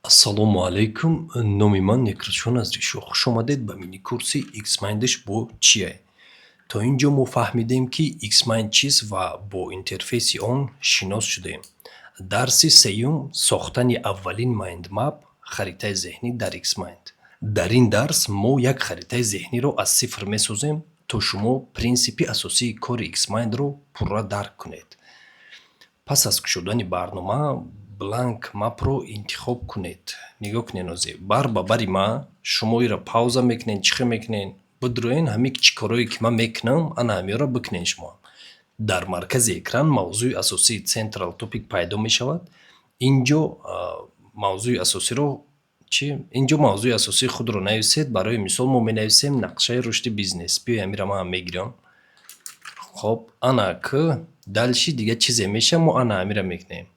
Ассалому алайкум, номи ман Некрутшон Азришо. Хуш омадед ба мини-курси XMind бо чие? То ин ҷо мо фаҳмидем, ки XMind чист ва бо интерфейси он шинос шудем. Дарси сеюм: сохтани аввалин mindmap, харитаи зеҳнӣ дар XMind. Дар ин дарс мо як харитаи зеҳниро аз сифр месозем, то шумо принсипи асосии кори XMind-ро пурра дарк кунед. Пас аз кушодани барнома Blank Map-ро интихоб кунед. Нигоҳ кунед, ҳозир бар ба бари ма шумо иро пауза мекунед, чӣ хел мекунед, бидроен, ҳамин чӣ корое ки ман мекунам, ана ҳамиёро бикунед шумо. Дар маркази экран мавзӯи асосии Central Topic пайдо мешавад. Ин ҷо мавзӯи асосиро чӣ? Ин ҷо мавзӯи асосии худро нависед. Барои мисол, мо менависем нақшаи рушди бизнес. Биёй, ҳамира ман мегирам. Хоб, ана к дальше дига чизе меша, мо ана ҳамира мекунем.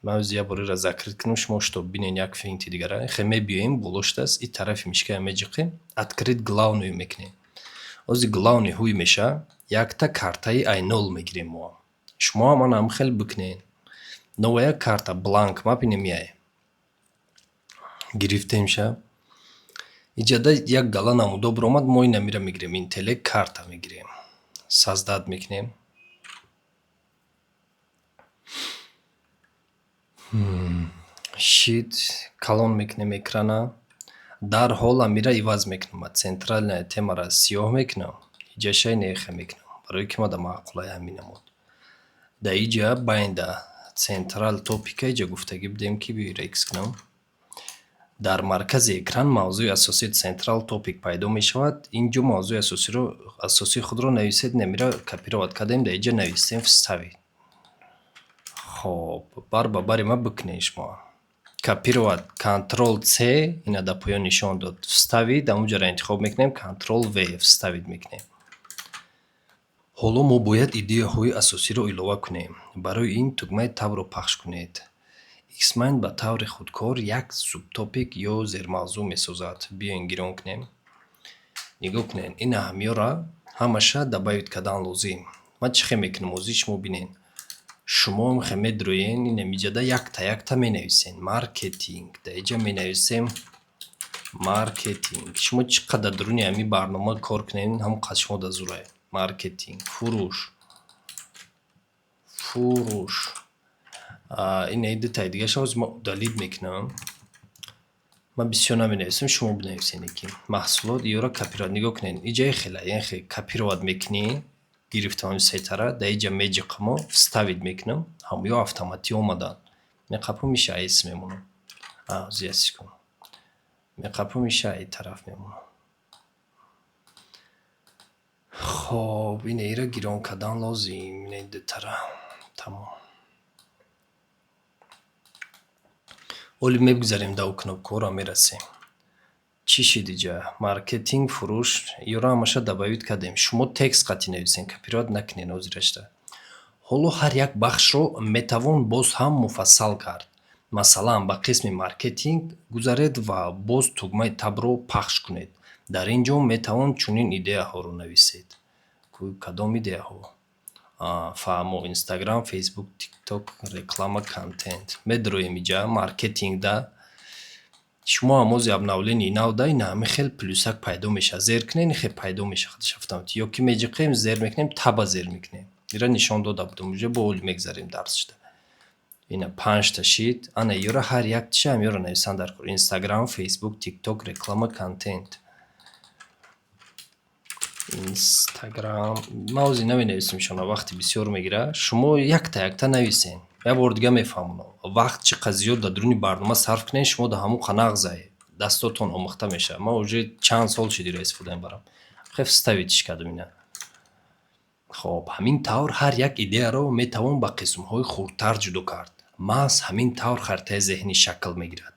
Ман ҳозир як бор иро закрыть кунам, шумо чтоб бинед як финти дигара. Хе, мебиёем, болоштааст, и тарафи мишкая меҷиқем, открыть главную мекунем. Ҳозир главный ҳуй меша, якта картаи айнол мегирем мо. Шумо ҳам ана ҳам хел бикунед. Новая карта, blank map, ине меяй. Гирифтемша. Иҷада як гала намудо биромад, мо ин амира мегирем, интеллект карта мегирем. Создать мекунем. Шид, калон мекунем экрана. Дарҳол амира иваз мекунам. Центральная темара сиёҳ мекунам, иҷашай нехе мекунам, барое ки мада маъқулай ҳамин намуд. Дар иҷа байнда Central Topic-а иҷа гуфтагӣ будем, ки биёира икс кунам. Дар маркази экран мавзӯи асосии Central Topic пайдо мешавад. Ин ҷо мавзӯи асосиро асосии худро нависед, намира копировать кардем, дар иҷа нависем, вставить. Хоб, бар ба бари ма бикунед шумо. Копировать, Ctrl C, ина дар поён нишон дод. Вставить, ҳамунҷоро интихоб мекунем, Ctrl V, вставить мекунем. Ҳоло мо бояд идеяҳои асосиро илова кунем. Барои ин тугмаи Tab-ро пахш кунед. XMind ба таври худкор як subtopic ё зермавзӯъ месозад. Биёен, гирон кунем. Нигоҳ кунед, ин аҳамиёра ҳамаша добавить кардан лозим. Ман чӣ хел мекунам, ҳозир шумо бинед. Шумо хел медроен, ин иҷада якта якта менависен. Маркетинг. Дар иҷа менависем маркетинг. Шумо чӣ қадар даруни ҳамин барнома кор кунед, ҳамон қадр шумо дар зурае. Маркетинг, фурӯш. Фурӯш. Ин дутаи дигаша ҳозир ман удалить мекунам. Ман бисёр наменависам, шумо бинависед лекин. Маҳсулот, иёра копировать, нигоҳ кунед. Иҷа хела, хе копировать мекунӣ, гирифтам ҳамин сетара, дар иҷа меҷиқамо, вставить мекунам, ҳамё автоматӣ омаданд. Меқапум, иша айс мемонам. Ҳозир ясиш кунам. Меқапум, иша ай тараф мемонам. Хоб, ина ира гирон кардан лозим, ина дутара. Тамом. Ҳоли мегузарем, да кнопкаҳоро мерасем. Чӣ шид иҷа? Маркетинг, фурӯш, ёро ҳамаша добавить кардем. Шумо текст қатъӣ нависен, копировать накунед ҳозирашта. Ҳоло ҳар як бахшро метавон боз ҳам муфассал кард. Масалан, ба қисми маркетинг гузаред ва боз тугмаи Tab-ро пахш кунед. Дар ин ҷо метавон чунин идеяҳоро нависед. Кадом идеяҳо? Фаҳмо: Инстаграм, Фейсбук, Тикток, реклама, контент. Медроем иҷа маркетингда. Шумо ҳам ҳозир обновление нав да, ина ҳамин хел плюсак пайдо мешавад. Зер кунед, ин хел пайдо мешавад худаш автоматик. Ё ки меҷиқем, зер мекунем, Tab-а зер мекунем. Ира нишон дода будам, уже бо ҳоли мегзарем дарсшда. Ина панҷта шид. Ана ёра ҳар яктиша ҳамёро нависан дар кор. Инстаграм, Фейсбук, Тикток, реклама, контент. Инстаграм. Ман ҳозир наменависам шумо, вақти бисёр мегирад. Шумо якта якта нависен. Як бори дига мефаҳмонам. Вақт чӣ қадр зиёд дар дуруни барнома сарф кунед, шумо дар ҳамон қа нағзае. Дастотон омӯхта мешавад. Ман уже чанд сол шуд иро истифода мебарам. Хе, вставить кардам ина. Хоб, ҳамин тавр ҳар як идеяро метавон ба қисмҳои хурдтар ҷудо кард. Маҳз ҳамин тавр харитаи зеҳнӣ шакл мегирад.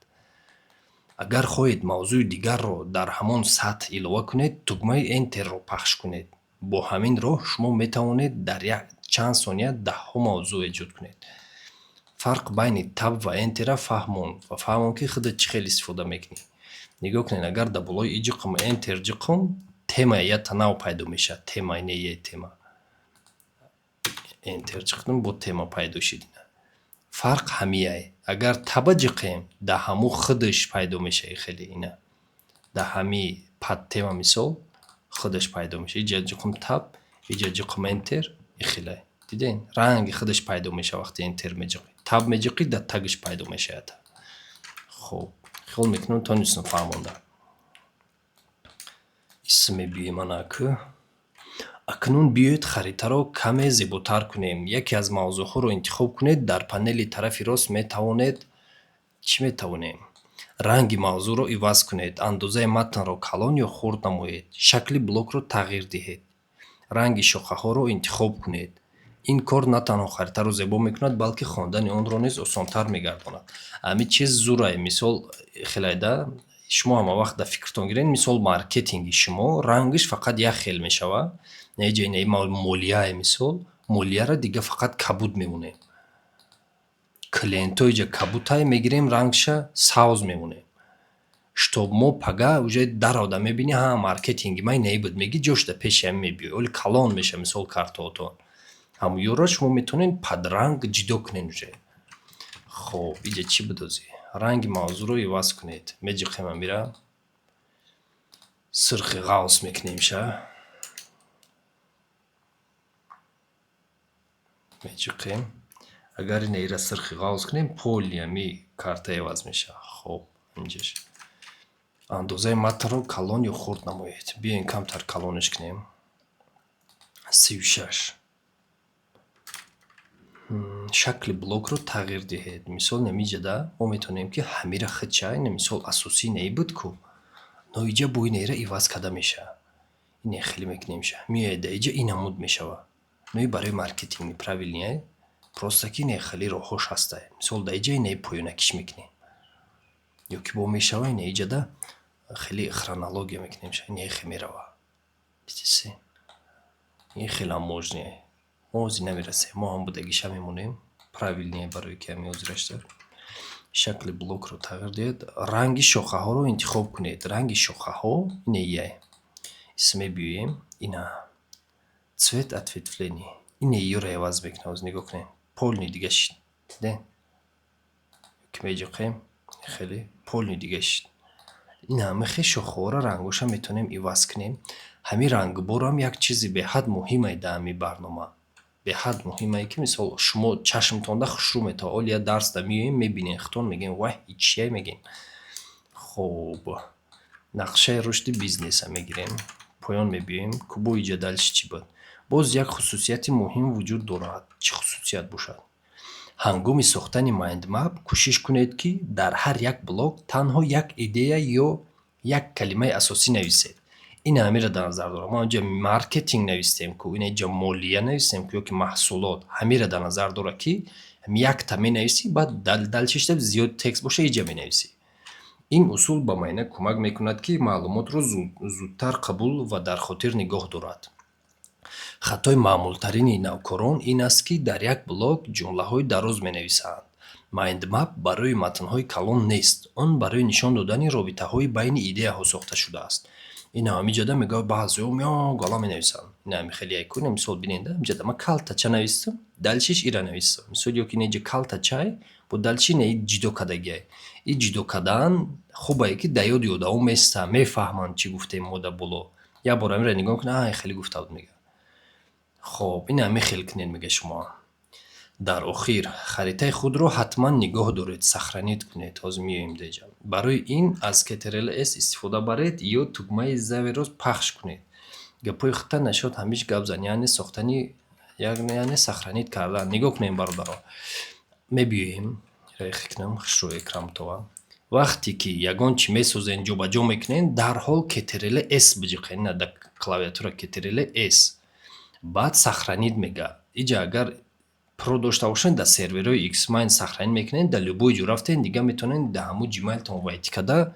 Агар хоҳед мавзӯи дигарро дар ҳамон сатҳ илова кунед, тугмаи Enter-ро пахш кунед. Бо ҳамин роҳ шумо метавонед дар чанд сония даҳҳо мавзӯъ эҷод кунед. Фарқ байни Tab ва Enter-ра фаҳмон ва фаҳмон, ки худат чӣ хел истифода мекунӣ. Нигоҳ кунед, агар дар болои и ҷиқм, Enter ҷиқм, тема якта нав пайдо мешавад. Тема, ине е тема. Enter ҷиқдум, бо тема пайдо шид. Фарқ ҳамияй. Агар tab а ҷиқем, да ҳаму худаш пайдо мешавад, хеле ина. Да ҳами подтема, мисол, худаш пайдо мешавад. Иҷа ҷиқум Tab, иҷа ҷиқум Enter, ихелай. Диден? Ранги худаш пайдо мешавад, вақте Enter меҷиқӣ. Tab меҷиқӣ, да тагаш пайдо мешавад. Хуб, хиёл мекунам, тонистам фаҳмонда. Исм мебиёем анаку. Акнун биёед, харитаро каме зеботар кунем. Яке аз мавзӯъҳоро интихоб кунед. Дар панели тарафи рост метавонед чӣ метавонем? Ранги мавзӯъро иваз кунед, андозаи матнро калон ё хурд намоед, шакли блокро тағйир диҳед, ранги шохаҳоро интихоб кунед. Ин кор на танҳо харитаро зебо мекунад, балки хондани онро низ осонтар мегардонад. Ҳамин чиз зурай. Мисол, хелайда шумо ҳама вақт дар фикртон гиред, мисол, маркетинги шумо рангаш фақат як хел мешавад. Неҷа молияе, мисол, молияро дига фақат кабуд мемонем. Клиентҳо иҷа кабудтай мегирем, рангша сабз мемонем. Чтоб мо пага уже дарода мебинӣ, ҳа, маркетинги ман инаи буд, мегӣ, ҷошда пеши ҳамин мебиёй. Оли калон меша, мисол, картаотон. Ҳамёро шумо метавонед под ранг ҷудо кунед уже. Хоб, иҷа чӣ бидозӣ? Ранги мавзӯъро иваз кунед. Меҷиқем амира. Сурхи ғавс мекунем ша. Меҷиқем. Агар инаира сурхи ғавс кунем, поли ҳами карта иваз мешавад. Хоб, инҷаш. Андозаи матнро калон ё хурд намоед. Биёем, камтар калонаш кунем. 36. Шакли блокро тағйир диҳед. Мисол, намиҷада мо метавонем, ки ҳамира худша, ина, мисол, асосӣ инаи буд ку. Но иҷа бо инаира иваз карда мешавад. Ине хеле мекунем ша. Меояд да иҷа, ин намуд мешавад. Но и барои маркетинг неправильный, просто ки ине хеле роҳҳош ҳастай. Мисол, да иҷа инаи поёнакиш мекунем. Ё ки бо мешава, ина иҷада хеле хронология мекунем ша. Ине хе мерава. Дидиси? Ин хелам можно. Мо ҳозир намерасем. Мо ҳам будагиша мемонем. Правильный барои ки ҳами ҳозирашта. Шакли блокро тағйир диҳед. Ранги шохаҳоро интихоб кунед. Ранги шохаҳо инеяй. Исм мебиёем. Ина. Цвет ответвления. Ине ёро иваз мекунем. Ҳозир нигоҳ кунед. Полный дига шид. Дидем? Ки меҷиқем, хеле полный дига шид. Ин ҳама хел шохаҳоро рангоша метавонем иваз кунем. Ҳамин рангборам як чизи беҳад муҳимае дар ҳамин барнома. Беҳад муҳимае, ки, мисол, шумо чашмтонда хушрӯ метавад. Оли як дарсда меоем, мебинем, худтон мегӯем: «Вай, и чия?» мегӯем. Хоб, нақшаи рушди бизнеса мегирем. Поён мебиёем. Кубо иҷа дальше чӣ буд? Боз як хусусияти муҳим вуҷуд дорад. Чӣ хусусият бошад? Ҳангоми сохтани mindmap кӯшиш кунед, ки дар ҳар як блок танҳо як идея ё як калимаи асосӣ нависед. Ин ҳамиро дар назар дорам. Мо инҷа маркетинг навистем ку, ина инҷа молия навистем ку, ё ки маҳсулот. Ҳамиро дар назар дорад, ки якта менависӣ, баъд дальше зиёд текст боша, иҷа менависӣ. Ин усул ба майна кӯмак мекунад, ки маълумотро зудтар қабул ва дар хотир нигоҳ дорад. Хатои маъмултарини навкорон ин аст, ки дар як блок ҷумлаҳои дароз менависанд. Mindmap барои матнҳои калон нест. Он барои нишон додани робитаҳои байни идеяҳо сохта шудааст. Ина ҳамиҷода мегӯяд, баъзеҳо меоянд, гала менависанд. Ина ҳами хеле якун, мисол, бинед, ҳамиҷода ман калтача навистам, дальше ш ира навистам. Мисол, ё ки инаҷа калтачай, бо дальше ина ҷудо кардагиай. И ҷудо кардан хубае, ки дар ёди одамо места, мефаҳманд, чӣ гуфтем мо дар боло. Як бор ҳаминро нигоҳ кунед, ай, хеле гуфта буд, мегӯяд. Хоб, ина ҳамин хел кунед, мега шумо. Дар охир харитаи худро ҳатман нигоҳ доред, сохранить кунед. Ҳозир меоем деҷа. Барои ин аз Ctrl S истифода баред ё тугмаи зеверо пахш кунед. Гапҳои худта нашод ҳамиш гап зан, яъне сохтани, яъне сохранить кардан. Нигоҳ кунем, бародарон. Мебиёем, рехи кунам, хушрӯ экран бутова. Вақте ки ягон чӣ месозен, ҷобаҷо мекунен, дарҳол Ctrl S биҷиқен, ина дар клавиатура Ctrl S. Баъд сохранить мега. Иҷа агар про дошта бошед, дар серверҳои Xmind сохранить мекунед, дар любой ҷо рафтен, дига метавонед дар ҳамун Gmail-тон войти карда,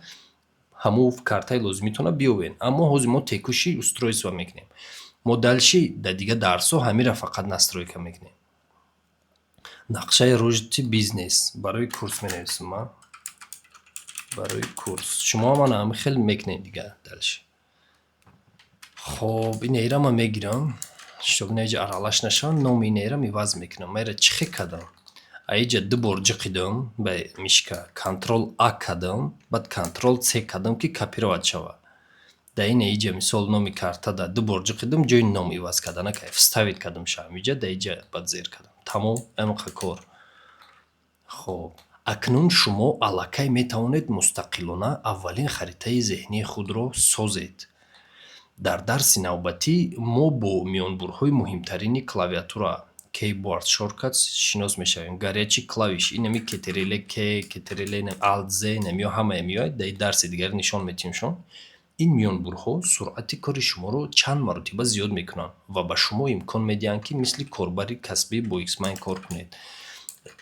ҳамун картаи лозимитонро биёбед. Аммо ҳозир мо текущий устройство мекунем. Мо дальше дар дигар дарсҳо ҳаминро фақат настройка мекунем. Нақшаи рушди бизнес барои курс менависам ман. Барои курс. Шумо ҳам ана ҳамин хел мекунед дига дальше. Хоб, инаира ман мегирам, чтоб инаҷа аралаш нашавад, номи инаирам иваз мекунам. Ман ира чӣ хел кардам? Аиҷа ду бор ҷиқидам ба мышка, Control A кардам, баъд Control C кардам, ки копировать шавад. Дар ин иҷа, мисол, номи картада ду бор ҷиқидам, ҷои ном иваз карда накай, вставить кардам ша ҳамиҷа, дар иҷа баъд зер кардам. Тамом, ҳамақа кор. Хоб, акнун шумо аллакай метавонед мустақилона аввалин харитаи зеҳнии худро созед. Дар дарси навбатӣ мо бо миёнбурҳои муҳимтарини клавиатура, keyboard shortcuts, шинос мешавем. Горячий клавиш инами Ctrl K, Ctrl Alt Z, инамиё ҳамае меояд, дар дарси дигар нишон метиҳемшон. Ин миёнбурҳо суръати кори шуморо чанд маротиба зиёд мекунанд ва ба шумо имкон медиҳанд, ки мисли корбари касбӣ бо XMind кор кунед.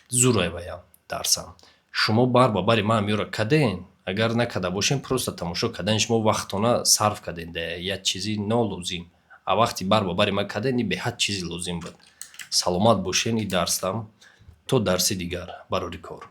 Зурай ваям дарсам. Шумо бар ба бари ман ҳамиёро кардем, агар накарда бошем, просто тамошо кардани шумо вақтона сарф кардем дар як чизи нолозим. А вақти бар ба бари ман кардем, ин беҳад чизи лозим буд. Саломат бошен, ин дарсам. То дарси дигар, барори кор.